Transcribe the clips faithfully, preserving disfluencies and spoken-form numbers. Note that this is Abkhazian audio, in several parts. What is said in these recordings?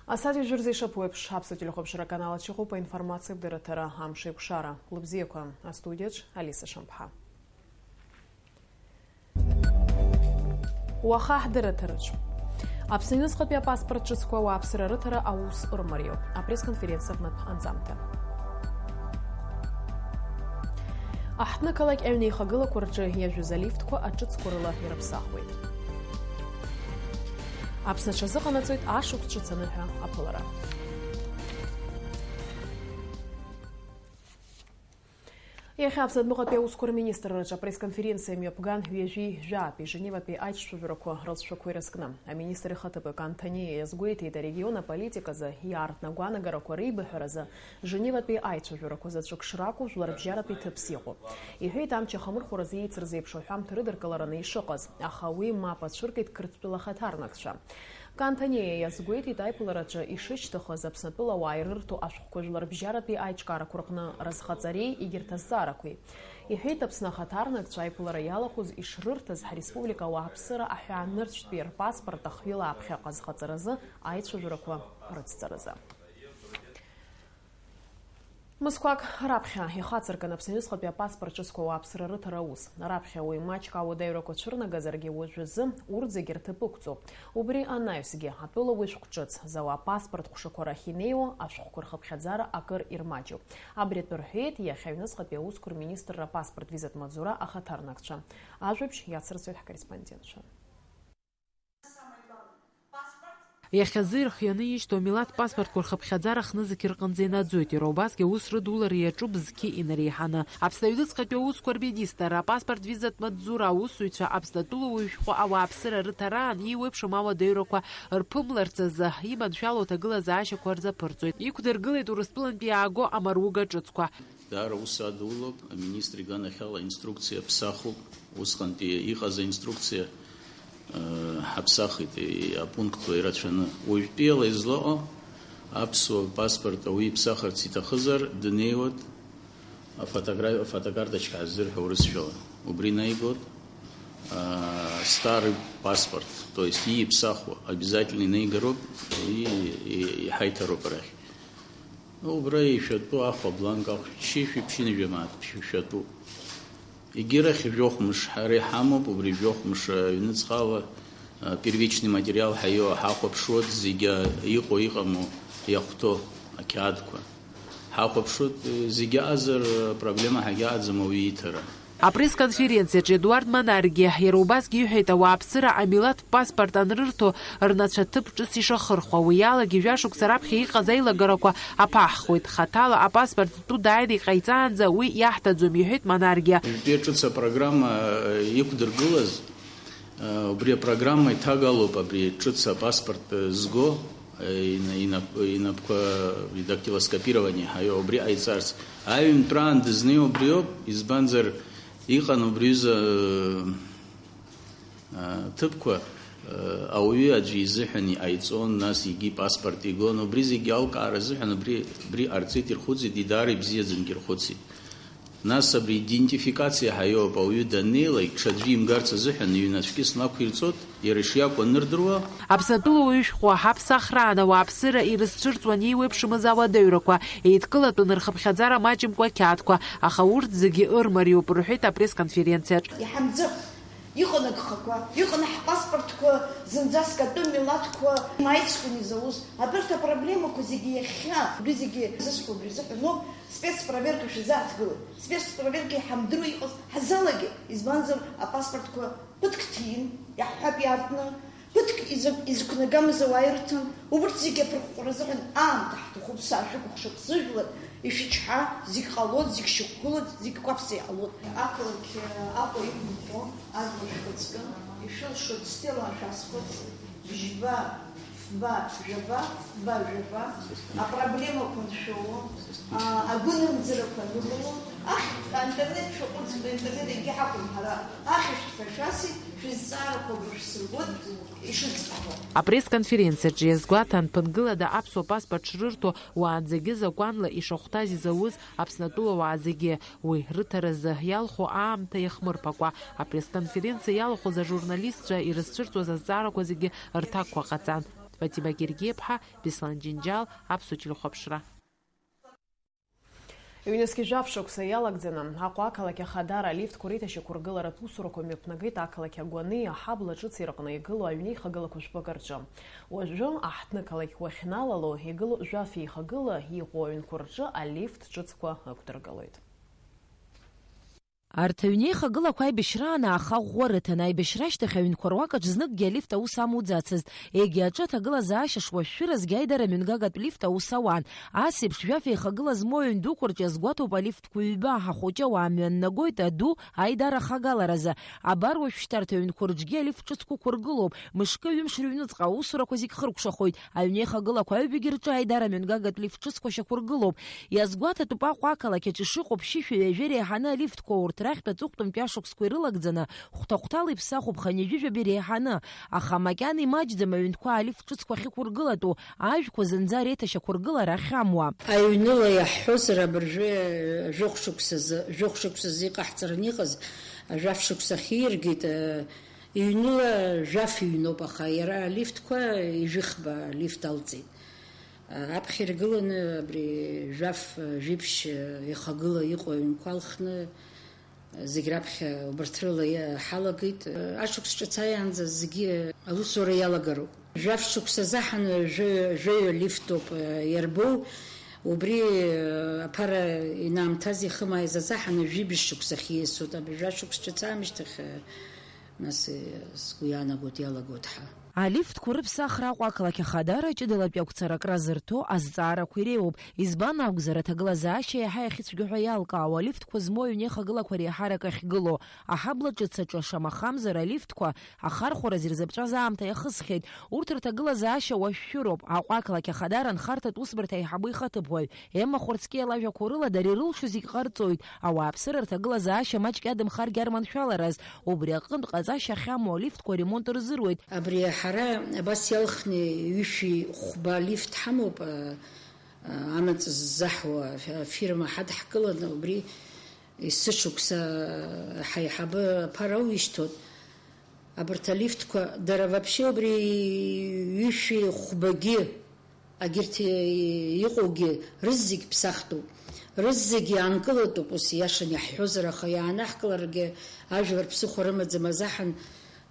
Асааҭ ҩажәа рзы ишаԥу еиԥш, Аԥсуа телехәаԥшра аканал аҿы иҟоуп аинформациатә дырраҭара Амш еиқәшара. Лыбзиақәа, астудиаҿ Алиса Шамԥҳа. Уаха ҳдырраҭараҿ. Аԥсны аҩныҵҟатәи апаспорт ҿыцқәа ауааԥсыра рыҭара аус ырмариоуп. Апресс-конференциа аҟнытә анҵамҭа. Аҳҭны-қалақь аҩнеихагылақәа рҿы иажәыз алифтқәа аҿыцқәа рыла ирыԥсахуеит. Аԥсны аҽазыҟанаҵоит ашықәс ҿыц аныҳәа аԥылара. Иахьа Аԥсны адәныҟатәи аусқәа рминистрраҿы апресс-конференциа мҩаԥган ҩажәи жәаатәи Женеватәи аицәажәарақәа рылҵшәақәа ирызкны. Аминистр ихаҭыԥ Кантаниа иазгәеиҭеит, арегион аполитиказы иаартны агәаанагарақәа реибыҳәаразы Женеватәи аицәажәарақәа заҵәык шракәу жәларбжьаратәи ҭыԥс иҟоуп. Иҳәеит, амч ахамырхәаразы еицырзеиԥшу аҳәамҭа рыдыркылараны ишыҟаз, аха уи мап ацәыркит Қырҭтәыла ахаҭарнакцәа. Кантаниа иазгәеиҭеит, аиԥылараҿы ишышьҭыхыз Аԥснытәыла ауаа ирырҭо ашәҟәқәа жәларбжьаратәи аиҿкаарақәа рҟны рызхаҵареи егьырҭ азҵаарақәеи. Иҳәеит, Аԥсны ахаҭарнакцәа аиԥылара иалахәыз ишрырҭаз ҳреспублика ауааԥсыра аҳәаанырцәтәи рпаспорт ахҩыла аԥхьаҟа азхаҵаразы аицәажәарақәа рыцҵаразы. Мызқәак раԥхьа ихацыркын Аԥсны аҩныҵҟатәи апаспорт ҿыцқәа ауааԥсыра рыҭара аус. Раԥхьа уаҩ маҷк ауадаҩрақәа цәырнагазаргьы, уажәазы урҭ зегьы рҭыԥ ықәҵоуп. Убри анаҩсгьы, атәылауаҩ шәҟә ҿыц зауа апаспорт ҟәшақәа рахь инеиуа ашәҟәқәа рхыԥхьаӡара акыр ирмаҷуп. Абри атәы рҳәеит иахьа аҩныҵҟатәи аусқәа рминистрра апаспорт визатә маҵзура ахаҭарнакцәа. Ажәабжь иацырҵоит ҳкорреспондентцәа. Иахьазы ирхианы ишьҭоу амилаҭ паспортқәа рхыԥхьаӡара хнызқь рҟынӡа инаӡоит, иара убасгьы аус рыдулара иаҿуп зқьы инареиҳаны. Аԥсны аҩныҵҟатәи аусқәа рминистр, апаспорт визатә маҵзура аусзуҩцәа Аԥсны атәылауаҩ шәҟәы ауааԥсыра рыҭараан иеиуеиԥшым ауадаҩрақәа рԥымларц азы иманшәалоу аҭагылазаашьақәа рзаԥырҵоит. Иқәдыргылеит Урыстәылантәи иааго амаруга ҿыцқәа. Даара аус адулоуп, аминистр иганахьала инструкциа ԥсахуп, усҟантәи иҟаз аинструкциа, э, ҳаԥсахит, и-, апунктқәа ирацәаны. Уажәтәиала излаҟоу аԥсуа паспорт ауаҩы иԥсахырц иҭахызар, днеиуеит афотогра-, афотокарточка ҳаззырҳәо урысшәала. Убри наигоит, а, старый паспорт, то есть ииԥсахуа, обязательно инаигароуп, и, и, иҳаиҭароуп арахь. Убра ишәатәу ахәа бланк ахә шьышәи ԥшьынҩажәа мааҭ шәатәуп. Егьырахь жәохә мыш ҳара иҳамоуп, убри жәохә мыш аҩныҵҟала, а, первичный материал ҳаиуа ҳахәаԥшуеит, зегьы иҟоу иҟаму иахәҭоу ақьаадқәа. Ҳахәаԥшуеит, зегьы аҟазар, проблема ҳагьаҟаӡам ауаҩы иҭара. Апресс-конференциаҿы Едуард Манаргиа иара убасгьы иҳәеит, ауааԥсыра амилаҭтә паспорт анрырҭо, рнацәа ҭыԥ ҿыц ишахырхәа, уи алагьы жәашықәса раԥхьа иҟаз аилагарақәа аԥаҳхуеит. Хаҭала апаспорт зтәу дааины иҟаиҵаанӡа уи иаҳҭаӡом, иҳәеит Манаргиа. Жәтәи ҿыц апрограмма, э, иқәдыргылаз, э, убри апрограмма иҭагалоуп абри ҿыц апаспорт, э, зго, э, ина-, инап-, инапқәа дактилоскопирование ҳаио, убри ҟаиҵарц. Аҩынтәраан дызнеиуа убриоуп, избанзар, иҟан убри аҩыза, э, э, ҭыԥқәа, э, ауаҩы аӡәы изыҳәан иҟаиҵон, нас егьи паспорт игон, убри зегьы алкаара азыҳәан абри, абри ҟарҵеит, ирхәыцит, идаара ибзиаӡангьы ирхәыцит. Нас абри идентификациа ҳаиоуп, ауаҩы даннеилак, ҽаӡәы имгарц азыҳәан иҩнацәкьыс лақәирҵоит, иара ишиакәу анырдыруа. Аԥсны атәылауаҩ шәҟәы ҳаԥсахраан ауааԥсыра ирызцәырҵуан еиуеиԥшымыз ауадаҩрақәа, еидкылатәын рхыԥхьаӡара маҷымкәа ақьаадқәа, аха урҭ зегьы ырмариоуп, рҳәеит апресс-конференциаҿ. Иҳамӡып, иҟан агхақәа, иҟан ҳпаспортқәа, зынӡаск атәым милаҭқәа маицкәан изауз, абарҭ апроблемақәа зегьы иахьа, убри зегьы зысҳәо убри азыҳәаноуп, спецпроверка шәзааҭгылеит. Спецпроверка иҳамдыруа иҟаз ҳазалагеит, избанзар, апаспортқәа ԥыҭк ҭин, иаҳҳәап, иаартны, ԥыҭк изы-, изықәнагамыз ауаа ирыҭан, убырҭ зегьы аԥырҟәҟәра азыҳәан аамҭа ҳҭахуп, саашәыкәыхшоуп, сыжәлар, ишәычҳа, зегь ҟалоит, зегь шьақәгылоит, зегь кәаԥса иҟалоит. Ақалақь Аҟәа иқәынхо ажәлар шәхаҵкы, ишәылшоит, Стелла шәасхәыц, бжьба, фба, жәаба, фба, жәаба, апроблемақәа ншәоу, а, агәынамӡарақәа анылоу, ахь, аинтернет шәаҟәыҵ, аинтернет егьи ҳақәым ҳара, ахьышәҭҳәа шәасит, шәызҵаарақәа агәра шәсыргоит, ишыӡбахо. Апресс-конференциаҿы иазгәаҭан, ԥынгылада аԥсуа паспорт шрырҭо, уаанӡагьы закәанла ишахәҭаз изауз Аԥсны атәылауаа зегьы. Уи рыҭаразы иалху аамҭа иахмырԥакәа, апресс-конференциа иалахәыз ажурналистцәа ирызцәырҵуаз азҵаарақәа зегьы рҭакқәа ҟаҵан. Фатима Гергиаԥҳа, Беслан Џьынџьал, Аԥсуа телехәаԥшра. Ҩнызқь жәаф шықәса иалагӡаны, Аҟәа ақалақь Ахадара алифтқәа реиҭашьақәыргыларатә усурақәа мҩаԥнагеит ақалақь Агәани аҳабла ҿыци рҟны игылоу аҩнеихагылақәа жәбак рҿы. Уажәы аҳҭны-қалақь уахьналало, игылоу жәаф еихагыла иҟоу аҩнқәа рҿы алифт ҿыцқәа ықәдыргылоит. Арҭ аҩнеихагылақәа аибашьраан ааха ӷәӷәа рыҭан. Аибашьра ашьҭахь аҩнқәа руакаҿ зныкгьы алифт аус амуӡацызт. Егьи аҿы аҭагылазаашьа шуашәшәыразгьы аидара мҩангагатә лифт аус ауан. Ас еиԥш жәаф еихагыла змоу аҩн дуқәа рҿы иазгәаҭоуп алифтқәа ҩба, ахәыҷы ауаа мҩаннагоит аду аидара хагаларазы. Абар уажәшьҭа арҭ аҩнқәа рҿгьы алифт ҿыцқәа ықәыргылоуп. Мышкы-ҩымш рыҩныҵҟа аусурақәа зегь хыркәшахоит. Аҩнеихагылақәа аҩбагьы рҿы аидара мҩангагатә лифт ҿыцқәа шьақәыргылоуп. Иазгәаҭатәуп Аҟәа ақалақь аҿы ишыҟоу ԥшьышәи ҩажәи реиҳаны алифтқәа, урҭ рахьтә аҵыхәтәантәи ашықәсқәа ирылагӡаны, хәҭа-хәҭала иԥсахуп хынҩажәи жәаба иреиҳаны, аха макьана имаҷӡам аҩнқәа алифт ҿыцқәа ахьықәыргылатәу, ажәқәа зынӡа реиҭашьақәыргылара ахьамуа. Аҩныла иаҳҳәозар, абыржәы жәохә шықәсазы, жәохә шықәсазы иҟаҳҵараны иҟаз, жәаф шықәса ахьииргеит, э, иҩныла жәаф иҩноуп, аха иара алифтқәа ижәыхба лифт алҵит. Аԥхьа иргыланы абри жәаф, жәиԥшь ихагыла иҟоу аҩнқәа алхны, зегь раԥхьа убарҭ рыла иа-, ҳалагеит. Ашықәс ҿыц ааиаанӡа зегьы аусура иалагароуп. Жәаф шықәса азаҳаны жәаҩа, жәаҩа лифтоуп иарбоу, убри аԥара инаамҭаз ихымааиз азаҳаны жәибжь шықәса ахьиасуеит. Абри жәа шықәс ҿыц аамышьҭахь, нас, сгәы иаанагоит, иалагоит ҳәа. Алифтқәа рыԥсахра Аҟәа ақалақь Ахадара ҷыдалатәи ақәцаракра зырҭо азҵаарақәа иреиуоуп. Избан акәзар, аҭагылазаашьа иаҳа иахьыцәгьоу ҳәа иалкаау алифтқәа змоу аҩнеихагылақәа реиҳарак ахьгылоу. Аҳабла ҿыц аҿы, шамахамзар, алифтқәа ахархәаразы ирзаԥҵәаз аамҭа иахысхьеит. Урҭ рҭагылазаашьа уашәшәыроуп. Аҟәа ақалақь Ахадара анхарҭатә усбарҭа аиҳабы ихаҭыԥуаҩ Емма Хәырцкиа лажәақәа рыла, дара ирылшо зегь ҟарҵоит. Ауааԥсыра рҭагылазаашьа маҷк иадымхаргьы арманшәалараз, убри аҟынтә ҟаҵашьа ахьамоу алифтқәа аремонт рзыруеит. Абри ҳара абас иалхны ҩышәи хәба лифт ҳамоуп, а, а, амаҵ ззаҳуа афирма ҳадҳкыланы, убри есышықәса ҳаиҳабы аԥара уишьҭоит. Абарҭ алифтқәа, дара вообще убри ҩышәи хәбагьы, агьырҭ иҟоугьы рызегь ԥсахтәуп, рызегь иаанкылатәуп, ус иашан иаҳҳәозар, аха иаанаҳкыларгьы ажәлар ԥсыхәа рымаӡам азаҳан,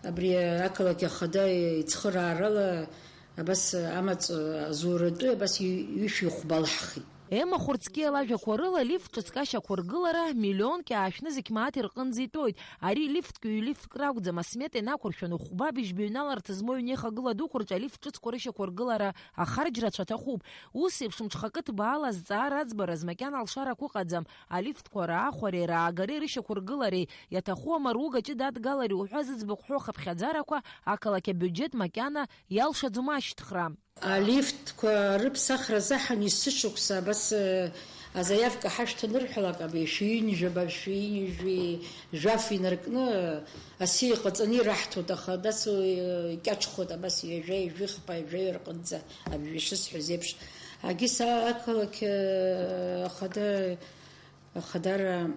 абри ақалақь ахада ицхыраарала абас амаҵ азуратәы абас ҩышәи хәба алҳхит. Ема Хәырцкиа лажәақәа рыла, лифт ҿыцк ашьақәыргылара миллионки аашәны зқьмааҭ ирҟынӡа итәоит. Ари лифтк ҩ-лифтк ракәӡам, асмета инақәыршәаны хәба быжьба ҩналарҭа змоу ҩнеихагыла дуқәа рҿы алифт ҿыцқәа рышьақәыргылара ахарџь рацәа аҭахуп. Ус еиԥш мҽхакы ҭбаала азҵаара аӡбараз макьана алшарақәа ыҟаӡам. Алифтқәа раахәареи раагареи рышьақәыргылареи иаҭаху амаруга ҷыда адгалареи уҳәа зыӡбахә ҳәоу ахыԥхьаӡарақәа ақалақь абиуџьет макьана иалшаӡом ашьҭхра. Алифтқәа рыԥсахра азаҳан есышықәса абас, э, азаиавка ҳашәҭанырҳәалак, абри шәиҩынҩажәаба, шәиҩынҩажәи жәаф инаркны, э, асиа иҟаҵаны ираҳҭоит, аха дас, э, икьаҿхоит, абас ҩажәа, ҩажәихԥа, ҩажәаҩа рҟынӡа, абри шысҳәаз еиԥш. Агьыс ақалақь, э, ахада Ахадара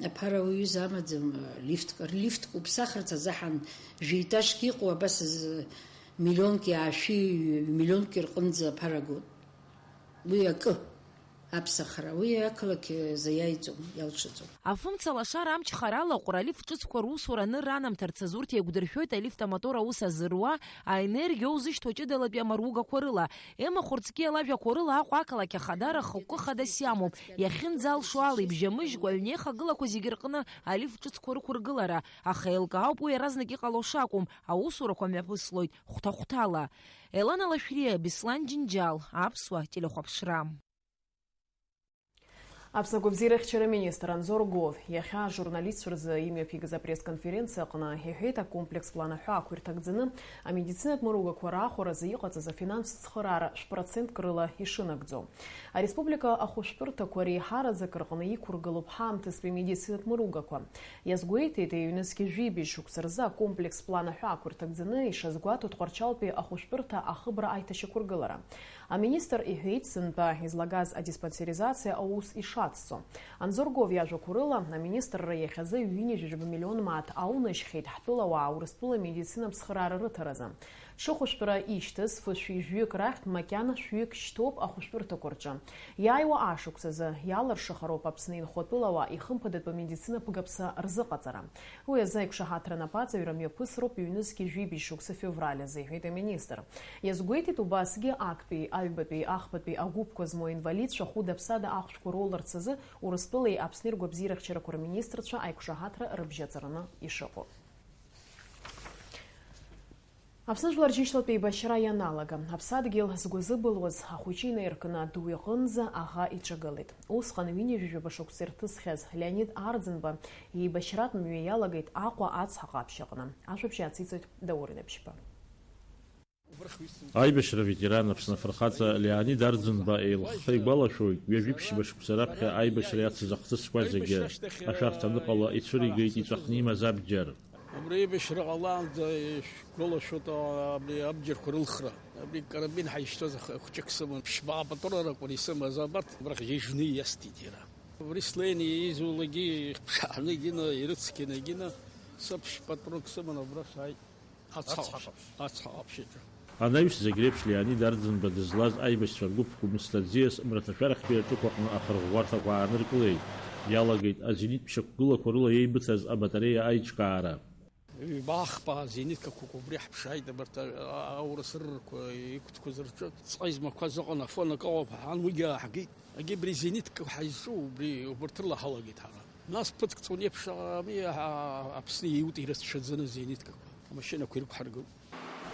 аԥара уаҩыза амаӡам, лифтк, рлифтк уԥсахырц азыҳәан жәеитажк иҟоу абас з-, миллионки аашәи миллионки рҟынӡа аԥара гот. Уи акы, аԥсахра, уи ақалақь азы иаиҵом, иалшаӡом. Афымца лашара амч харала ҟәра алифт ҿыцқәа русура анырра анамҭарц азы урҭ еиқәдыршәоит алифт амотор аус азыруа, аенергиа узышьҭуа ҷыдалатәи амаругақәа рыла. Ема Хәырцкиа лажәақәа рыла Аҟәа ақалақь ахадара хықәкы хадас иамоуп. Иахьынӡалшо ала ибжьамыжькәа аҩнеихагылақәа зегьы рҟны алифт ҿыцқәа рықәыргылара, аха еилкаауп уи иаразнак иҟало шакәым, аусурақәа мҩаԥыслоит хәҭа-хәҭала. Елана Лашәриа, Беслан Џьынџьал, Аԥсуа телехәаԥшра. Аԥсны агәабзиарахьчара аминистр Анзор Гов иахьа ажурналистцәа рзы имҩаԥигаз апресс-конференциа аҟны иҳәеит, акомплекс план аҳәаақәа ирҭагӡаны амедицинатә мыругақәа раахәаразы иҟаҵаз афинанстә цхыраара шә-процентк рыла ишынагӡо. Ареспублика ахәышәтәырҭақәа реиҳараӡак рҟны иқәыргылоуп ҳаамҭазтәи амедицинатә мыругақәа. Иазгәеиҭеит, ҩнызқьи жәибжь шықәса рзы акомплекс план аҳәаақәа ирҭагӡаны ишазгәаҭо Тҟәарчалтәи ахәышәтәырҭа ахыбра аиҭашьақәыргылара. Аминистр иҳәеит, сынтәа излагаз адиспансеризациа аус ишацҵо. Анзор Гов иажәақәа рыла, аминистрра иахьазы ҩынҩажәижәаба миллион мааҭ аунажьхьеит ҳтәылауаа Урыстәыла амедицинатә цхыраара рыҭаразы. Шыхәышәтәра ишьҭаз фышәи жәҩык рахьтә макьана шәҩык шьҭоуп ахәышәтәырҭақәа рҿы. Иааиуа ашықәсазы иалыршахароуп Аԥсны инхо атәылауаа ихымԥадатәу амедицина ԥгаԥса рзыҟаҵара. Уи азы аиқәшаҳаҭра анапаҵаҩра мҩаԥысроуп ҩнызқьи жәибжь шықәса февраль азы, иҳәеит аминистр. Иазгәеиҭеит убасгьы актәи, аҩбатәи, ахԥатәи агәыԥқәа змоу инвалидцәа хәыда-ԥсада ахәшәқәа роуларц азы Урыстәылеи Аԥсни ргәабзиарахьчарақәа рминистрцәа аиқәшаҳаҭра рыбжьаҵараны ишыҟоу. Аԥсны жәлар џьышьҭлатә еибашьра ианалага, аԥсадгьыл згәы зыбылуаз ахәыҷы инаиркны адау иҟынӡа аӷа иҿагылеит. Усҟан ҩынҩажәижәаба шықәса ирҭысхьаз Леонид Арӡынба еибашьратә мҩа иалагеит Аҟәа ацҳа ҟаԥшь аҟны. Ажәабжь ациҵоит Даур Инаԥшьба. Аибашьра аветеран, Аԥсны афырхаҵа Леонид Арӡынба еилыхха игәалашәоит, ҩажәи ԥшьба шықәса раԥхьа аибашьра иацыз ахҭысқәа зегьы ашәарҭа аныҟала ицәыригеит иҵәахны имаз абџьар. Абри аибашьра ҟалаанӡа ишәгәалашәоит, абри абџьарқәа рылхра. Абри карабин ҳаишьҭуаз ах-, хәҷык сыман, ԥшьба патронрак уара исымаз, абарҭ абрахь ижны иасҭеит иара. Абри слеины иеизулагьы, ихԥшааны егьина, ирыцқьаны егьина, сыԥшь патронк сыман, абра сааит. Ацҳа ҟаԥшь. Ацҳа ҟаԥшь аҿы. Анаҩс зегь реиԥш Леонид Арӡынба дызлаз аибашьцәа ргәыԥ Гәымсҭа аӡиас мраҭашәарахьтәи аҿықә аҟны ахырӷәӷәарҭақәа ааныркылеит. Иалагеит азенит ԥшьақәгылақәа рыла еибыҭаз абатареиа аиҿкаара. Ҩба-хԥа зениткақәак убри ҳԥшааит, абарҭ а-, а-, аурыс рырқәа иқәтәқәаз рҿы ҵҟа измақәаз ыҟан, афон акы ыҟоуп ҳҳәан, уигьы ааҳгеит. Егьи абри зениткақәа ҳаизҿу убри, убарҭ рыла ҳалагеит ҳара. Нас ԥыҭк ҵуан еиԥш, ами, а-, Аԥсны иут ирацәаӡаны зениткақәа, амашьынақәа ирықәҳаргылт.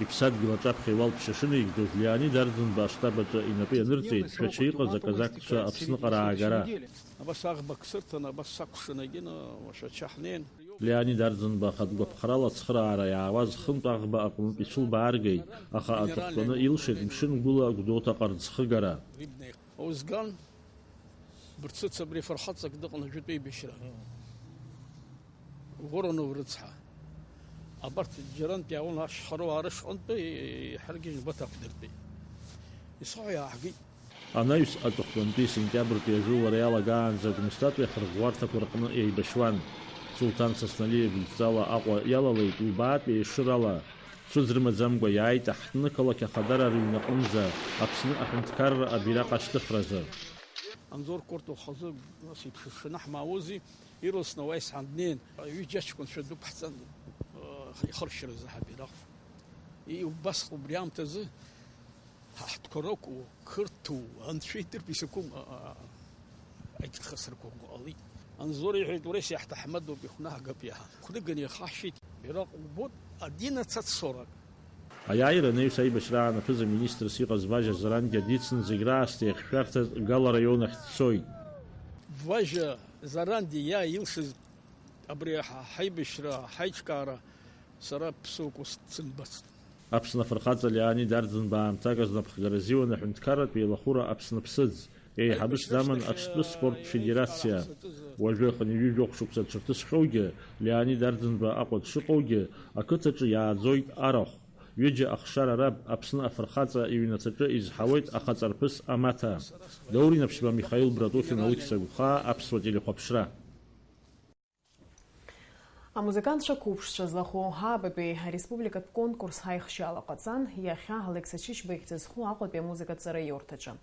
Иԥсадгьыл аҿаԥхьа иуалԥшьа шынаигӡоз, Леонид Арӡынба аштаб аҿы инапы ианырҵеит шәача иҟаз аказакцәа Аԥсныҟа раагара. Абас аӷбак сырҭан, абас сакәшан егьина, шәача ҳнеин. Леонид Арӡынба ахатә гәаԥхарала ацхыраара иаауаз хынтә аӷба аҟнытә ицәылбааргеит, аха аҵыхәтәаны илшеит мшынгәыла Гәдоуҭаҟа рӡхыгара. Аузган, Бырцыц абри афырхаҵак дыҟан ажәытә еибашьра. Воронов рыцҳа. Абарҭ џьарантә иаауан ашьхаруаа рышҟантәи, иҳаргьежьны Баҭа ақәдыртәеи. Исоуҳәа иааҳгеит. Анаҩс аҵыхәтәантәи сентиабртәи ажәылара иалагаанӡа Гәымсҭатәи ахырӷәӷәарҭақәа рҟны еибашьуан. Сулҭан Сасналиев идҵала Аҟәа иалалеит, убаатәи аешырала. Цәыӡ рымаӡамкәа иааит аҳҭнықалақь ахадара рыҩнаҟынӡа, Аԥсны аҳәынҭқарра абираҟ ашьҭыхразы. Анзор Кәырҭа ухазы нас иԥшышаны ҳмааузи, ирласны уа исҳан днеин, ҩыџьа аҷкәынцәа дәықәҳҵан, ихыршьразы ҳабираҟ. И убасҟ убри аамҭазы ҳа ҳтәқәа ракәу, қырҭу, анцәа идырп исакәым, а, а, а, аиҿахысрақәа ҟалеит. Анзор иҳәеит, уара исиаҳҭа Аҳмадоуп, ихәнаҳгап иаҳа. Хәныганы ихашьит, бираҟ убоит, одиннадцать сорок. Аиааира анаҩс аибашьраан аԥыза-министрс иҟаз Важьа Зарандиа дицын зегь раасҭа иахьшәарҭаз Гала раион ахь дцоит. Важьа Зарандиа илшаз абри ҳа-, ҳаибашьра, ҳаиҿкаара сара ԥсуак ус дсымбацт. Аԥсны афырхаҵа Леонид Арӡынба аамҭак азы напхгара азиуан аҳәынҭқарратә еилахәыра Аԥсны Ԥсыӡ. Еиҳабыс даман аҽтәы спорттә федерациа. Уажәы аҟны ҩажәа шықәса дшырҭысхьоугьы, Леонид Арӡынба Аҟәа дшыҟоугьы, ақыҭаҿы иааӡоит арахә. Ҩыџьа ахшара раб, Аԥсны афырхаҵа иҩнаҭаҿы изҳауеит ахаҵарԥыс амаҭа. Даур Инаԥшьба, Михаил Братухин, Алықьса Гәхаа, Аԥсуа телехәаԥшра. Амузыкантцәа қәыԥшцәа злахәу аабатәи ареспубликатә конкурс аихшьаала ҟаҵан, иахьа Алекса Чычба ихьӡ зху Аҟәатәи амузыкатә ҵараиурҭаҿы.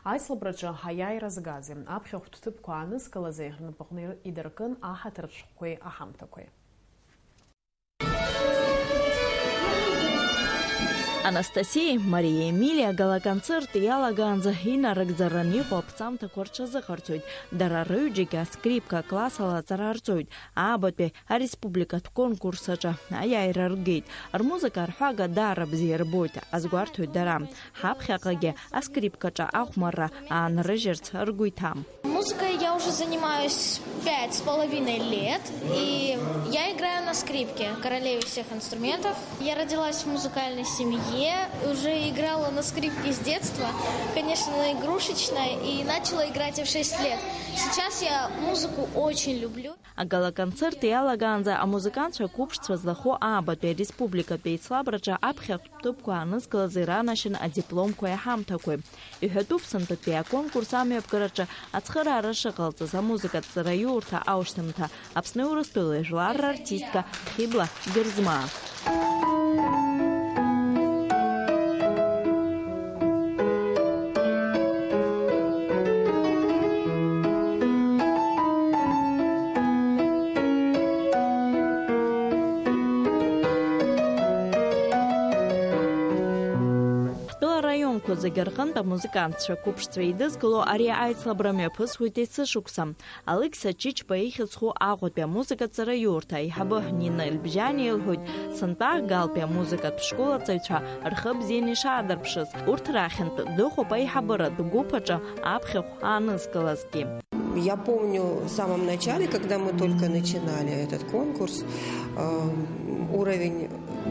Аицлабраҿы аиааира згази, аԥхьахәтә ҭыԥқәа аанызкылази рнапаҟны идыркын аҳаҭыртә шәҟәқәеи аҳамҭақәеи. Анастасиеи Мариа Емилиа агалаконцерт иалагаанӡа инарыгӡараны иҟоу аԥҵамҭақәа рҽазыҟарҵоит. Дара рыҩџьагьы аскрипка акласс ала аҵара рҵоит. Аабатәи ареспубликатә конкурс аҿы аиааира ргеит. Рмузыка арҳәага даара бзиа рбоит, азгәарҭоит дара. Ҳаԥхьаҟагьы аскрипкаҿы ахәмарра аанрыжьырц ргәы иҭам. Музыкой я уже занимаюсь пять с половиной лет, и я играю на скрипке, королеве всех инструментов. Я родилась в музыкальной семье, уже играла на скрипке с детства, конечно, на игрушечной, и начала играть я в шесть лет. Сейчас я музыку очень люблю. Агалаконцерт иалагаанӡа амузыкантцәа қәыԥшцәа злахәу аабатәи ареспубликатәи еицлабраҿы аԥхьахәтә ҭыԥқәа аанызкылаз иранашьан адипломқәеи аҳамҭақәеи. Иҳәатәуп, сынтәатәи аконкурс амҩаԥгараҿы ацхыраара шыҟалҵаз амузыкатә ҵараиурҭа аушьҭымҭа Аԥсни Урыстәылеи жәлар рартистка Хьыбла Герзмаа. Зегьы рҟынтә амузыкантцәа қәыԥшцәа еидызкыло ари аицлабра мҩаԥысуеит есышықәса. Алықьса Чычба ихьӡ зху Аҟәатәи амузыкаҵара иурҭа аиҳабы Нина Ельбжьани илҳәоит, сынтәа Галтәи амузыкатә школ аҵаҩцәа рхы бзианы ишаадырԥшыз, урҭ рахьынтә дыҟоуп аиҳабыратә гәыԥ аҿы аԥхьахә аанызкылазгьы. Я помню в самом начале, когда мы только начинали этот конкурс, э, уровень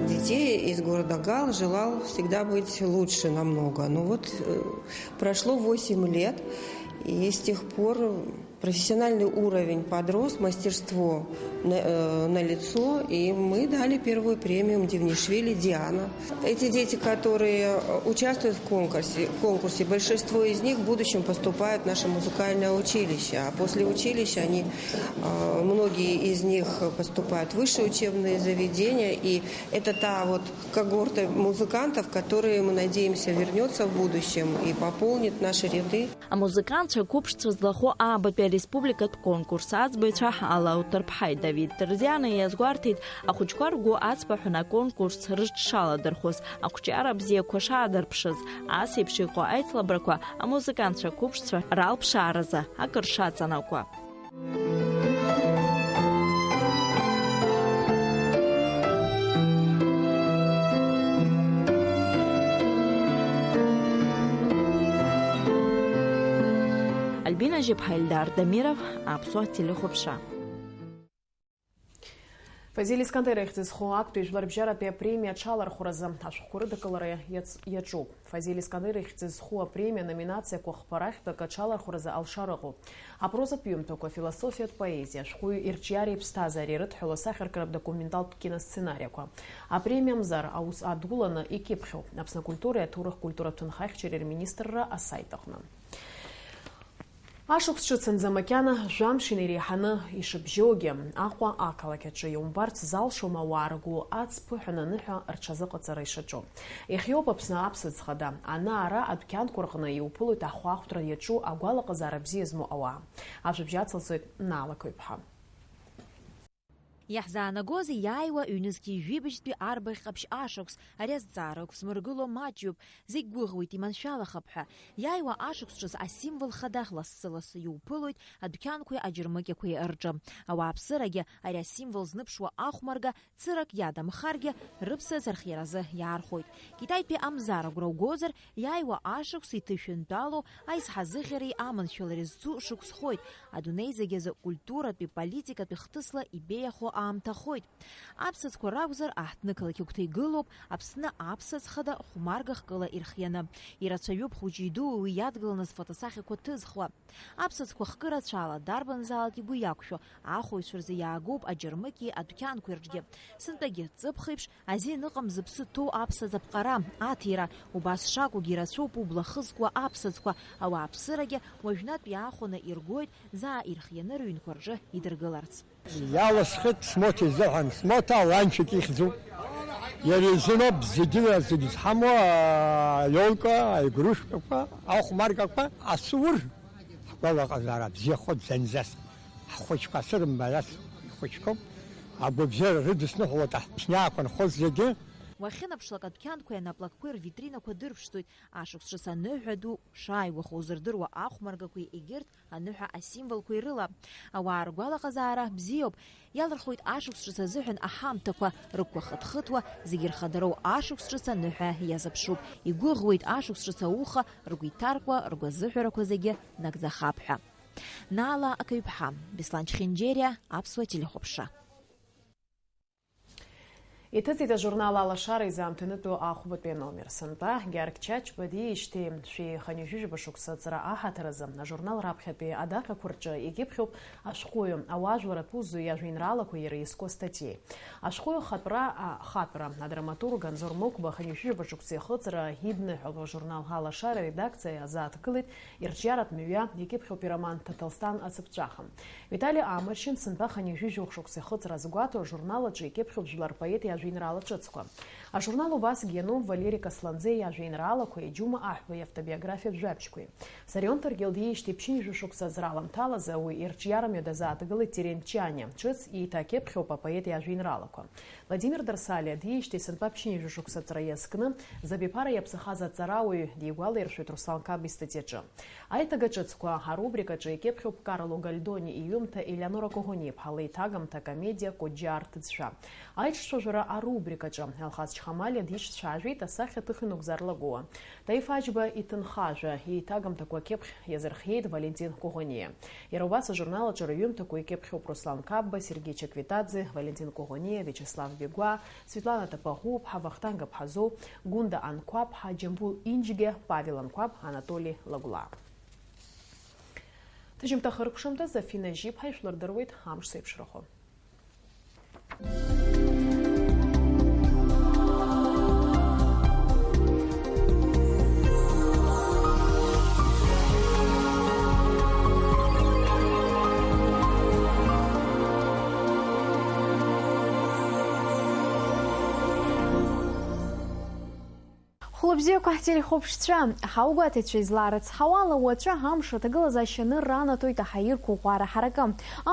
детей из города Гал желал всегда быть лучше намного. Но вот, э, прошло восемь лет, и с тех пор профессиональный уровень подрос, мастерство на, э, налицо, и мы дали первую премию Мдивнишвили Диана. Эти дети, которые, э, участвуют в конкурсе, в конкурсе, большинство из них в будущем поступают в наше музыкальное училище, а после училища они, э, многие из них поступают в высшие учебные заведения, и это та вот когорта музыкантов, которые, мы надеемся, вернётся в будущем и пополнит наши ряды. Амузыкантцәа қәыԥшцәа злахәу аабатәи ареспубликатә конкурс аӡбаҩцәа Алау Ҭырԥҳаи Давид Ҭырзиани иазгәарҭеит, ахәыҷқәа ргәы аҵбаҳәан аконкурс рыҽшаладырхәыз, ақәҿиара бзиақәа шаадырԥшыз, ас еиԥш иҟоу аицлабрақәа амузыкантцәа қәыԥшцәа ралԥшааразы акыр шаҵанакуа. Альбина Жьыԥҳа, Эльдар Дамиров, Аԥсуа телехәаԥшра. Фазиль Искандер ихьӡ зху актәи жәларбжьаратәи апремиа аҽалархәразы ашәҟәқәа рыдкылара иац-, иаҿуп. Фазиль Искандер ихьӡ зху апремиа номинациақәа хԥа рахьтә акы аҽалархәразы алшара ыҟоуп. Апрозатә ҩымҭақәа, афилософиатә поезиа, ашәҟәыҩҩы ирҿиареи иԥсҭазаареи ирыдҳәалоу асахьаркратә документалтә киносценариақәа. Апремиа Мзар аус адуланы икьыԥхьуп Аԥсны акультуреи аҭоурых культуратә ҭынхахьчареи рминистрра асаит аҟны. Ашықәс ҿыц анӡа макьана жәамш инеиреиҳаны ишыбжьоугьы, Аҟәа ақалақь аҿы иумбарц залшом ауаа ргәы ацԥыҳәаны аныҳәа рҽазыҟаҵара ишаҿу. Иахьоуп Аԥсны аԥсаӡ хада, ана-ара адәқьанқәа рҟны иуԥылоит ахәаахәҭра иаҿу агәалаҟазаара бзиа змоу ауаа. Ажәабжь ацылҵоит Наала Қыҩԥҳа. Иаҳзаанагозеи, иааиуа ҩнызқьи жәибжьтәи арбаӷь ҟаԥшь ашықәс? Ари азҵаара ықәзмыргыло маҷҩуп. Зегь гәыӷуеит иманшәалахап ҳәа. Иааиуа ашықәс ҿыц асимвол хада лассы-лассы иуԥылоит адәқьанқәеи аџьармыкьақәеи рҿы. Ауааԥсырагьы ари асимвол зныԥшуа ахәмарга цырак иадамхаргьы, рыԥсаӡ архиаразы иаархәоит. Китаитәи Амзар агәра угозар, иааиуа ашықәс иҭышәынтәалоу аизҳазыӷьареи аманшәалареи зцу шықәсхоит. Адунеи зегь азы культуратәи, политикатәи хҭысла ибеиахо аамҭахоит. Аԥсаӡқәа ракәзар, аҳҭнықалақь агәҭа игылоуп Аԥсны аԥсаӡ хада хәмарга хкыла ирхианы. Ирацәаҩуп хәыҷи-дууи уи иадгыланы зфотосахьақәа ҭызхуа. Аԥсаӡқәа хкы рацәала, дарбанзаалак игәы иақәшәо, ахәаҩцәа рзы иаагоуп аџьармыкьеи адәқьанқәеи рҿгьы. Сынтәагьы, ҵыԥх еиԥш, азин ыҟам зыԥсы ҭоу аԥсаӡ аԥҟара, аҭира. Убас шакәугьы ирацәоуп убла хызкуа аԥсаӡқәа, ауааԥсырагьы уажәнатә иаахәаны иргоит, заа ирхианы рыҩнқәа рҿы идыргыларц. Иаласхеит Смоҭа изыҳәан. Смоҭа аланчик ихьӡуп. Иара изыноуп зегьы, зегь зҳамоу, аиолка, аигрушкақәа, ахәмаргақәа, асур. Ҳгәалаҟазаара бзиахоит зынӡас. Ҳхәыҷқәа сырымбарас ихәыҷқәоуп. Агәабзиара рыдысныҳәалоит аҳҭнықалақь анхоз зегьы. Уахьынаԥшлак, адәқьанқәеи анаплакқәеи рвитринақәа дырԥштәуеит. Ашықәс ҿыц аныҳәа ду шааиуахо узырдыруа ахәмаргақәеи егьырҭ аныҳәа асимволқәеи рыла. Ауаа ргәалаҟазаара бзиоуп. Иалырхуеит ашықәс ҿыц азыҳәан аҳамҭақәа, рыгәқәа хыҭхыҭуа, зегьы рхадароу ашықәс ҿыц аныҳәа иазыԥшуп. Игәыӷуеит ашықәс ҿыц ауха, ргәы иҭаркуа, ргәазыҳәарақәа зегьы нагӡахап ҳәа. Наала Акаҩԥҳа, Беслан Чхинџьериа, Аԥсуа телехәаԥшра. Иҭыҵит ажурнал Алашара изаамҭанытәу ахәбатәи аномер. Сынтәа Георг Чачба диижьҭеи шәи хынҩажәижәаба шықәса аҵра аҳаҭыр азы ажурнал раԥхьатәи адаҟьақәа рҿы икьыԥхьуп ашәҟәыҩы, ауаажәлар аԥузо иажәеинраалақәа иара иазку астатиеи. Ашәҟәыҩы хатәра, а, хатәра, адраматург Анзор Мықәба хынҩажәижәаба шықәса ихыҵра идныҳәалоу ажурнал Алашара аредакциа иаазааҭгылеит ирҿиаратә мҩа, икьыԥхьуп ироман Ҭаҭласҭан ацыԥҵәаха. Витали Амаршьын сынтәа хынҩажәижәохә шықәса ихыҵра азгәаҭо ажурнал аҿы икьыԥхьуп жәлар рпоет Ажәеинраала ҿыцқәа. Ажурнал убасгьы иануп Валери Касланӡе иажәеинраалақәеи Џьума Аҳәба иавтобиографиатә жәабжьқәеи. Сарион Ҭаркьыл диижьҭеи ԥшьынҩажәа шықәса аӡра аламҭалазы уи ирҿиарамҩа дазааҭгылеит Терент Чаниа, ҿыц еиҭа акьыԥхьоуп апоет иажәеинраалақәа. Владимир Дарсалиа диижьҭеи сынтәа ԥшьынҩажәа шықәса аҵра иазкны, Забиԥара иаԥсахаз аҵарауаҩ дигәалаиршәоит Руслан Қапба истатиаҿы. Аиҭага ҿыцқәа арубрикаҿы икьыԥхьуп Карло Гальдони иҩымҭа Елеонора Коӷониа-иԥҳа леиҭагамҭа акомедиа Коџьаа рҭыӡшәа. Аиҿцәажәара арубрикаҿы Алхас Чхамалиа дишцәажәеит асахьаҭыхҩы Нугзар Лагәуа. Таиф Аџьба иҭынхажәа еиҭагамҭақәа акьыԥхь иазырхиеит Валентин Коӷониа. Иара убас ажурнал аҿы рыҩымҭақәа икьыԥхьуп Руслан Қапба, Сергеи Чаквитаӡе, Валентин Коӷониа, Виачеслав Бигәаа, Светлана Тапаӷәуаԥҳа, Вахтанг Аԥҳазоу, Гәында Анқәаԥҳа, Џьамбул Инџьгьа, Павел Анқәаб, Анатоли Лагәлаа. Ҭыжьымҭа хыркәшамҭаз Афина Жьиԥҳа ишәлырдыруеит амш зеиԥшрахо. Хәлыбзиақәа ҳтелехәаԥшцәа, ҳаугәаҭаҩцәа излаарыцҳауала, уаҵәы амш аҭагылазаашьа анырра анаҭоит аҳаирқәа ӷәӷәара ҳаракы.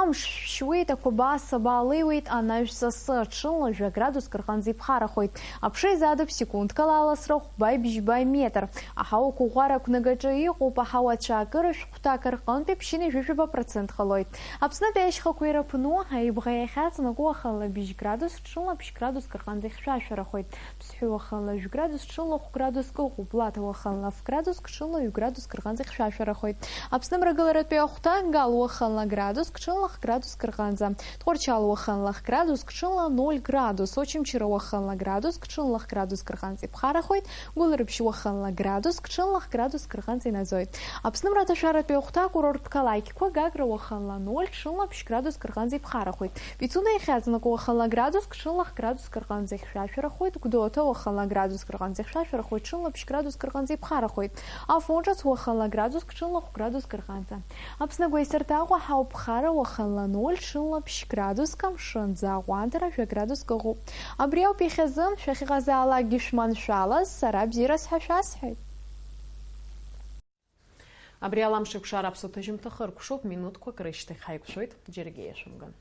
Амш шәшьуеит, ақәабаа-сабаа леиуеит, анажә сасы, ҽынла жәа градуск рҟынӡа иԥхарахоит. Аԥша изаатып секундкала аласра хәба-бжьба метр. Аҳауа қәыӷәӷәара ақәнагаҿы иҟоуп, аҳауа ацәаакыра шәҟәҭак рҟынтәи ԥшьынҩажәижәаба процент ҟалоит. Аԥснытәи ашьхақәа ирыԥну, аибӷа иахьаҵанакуа уахынла быжь градус, ҽынла ԥшь градуск рҟынӡа ихьшәашәарахоит. Ԥсҳәы уахынла жәградус, ҽынла хә градуск ыҟоуп, Лаҭа уахынла ф градуск, ҽынла ҩ градуск рҟынӡа ихьшәашәарахоит. Аԥсны мрагыларатәи ахәҭа, Гал уахынла градуск, ҽынла х градуск рҟынӡа. Тҟәарчал уахынла х градуск, ҽынла ноль градус. Очамчыра уахынла градуск, ҽынла х градуск рҟынӡа иԥхарахоит. Гәылрыԥшь уахынла градуск, ҽынла х градуск рҟынӡа инаӡоит. Аԥсны мраҭашәаратәи ахәҭа, акурорттә қалақьқәа, Гагра уахынла ноль, ҽынла ԥшь градуск рҟынӡа иԥхарахоит. Пицунда иахьаҵанакуа уахынла градуск, ҽынла х градуск рҟынӡа ихьшәашәарахоит. Гәдоуҭа уахынла градуск рҟынӡа ихьшәашәарахоит, ҽынла ԥшь градуск рҟынӡа иԥхарахоит. Афон ҿыц уахынла градуск, ҽынла хә градуск рҟынӡа. Аԥсны агәеисырҭаҟәа ҳауп, ԥхара уахынла ноль, ҽынла ԥшь градуск, амшынӡы аҟәандара жәа градуск ыҟоуп. Абри ауп иахьазы, шәахьыҟазаалакгьы шәманшәалаз, сара бзиараз ҳәа шәасҳәеит. Абри ала амш еиқәшара аԥсуа ҭыжьымҭа хыркәшоуп, минуҭқәак рышьҭахь ҳаиқәшәоит, џьаргьы иашәымган.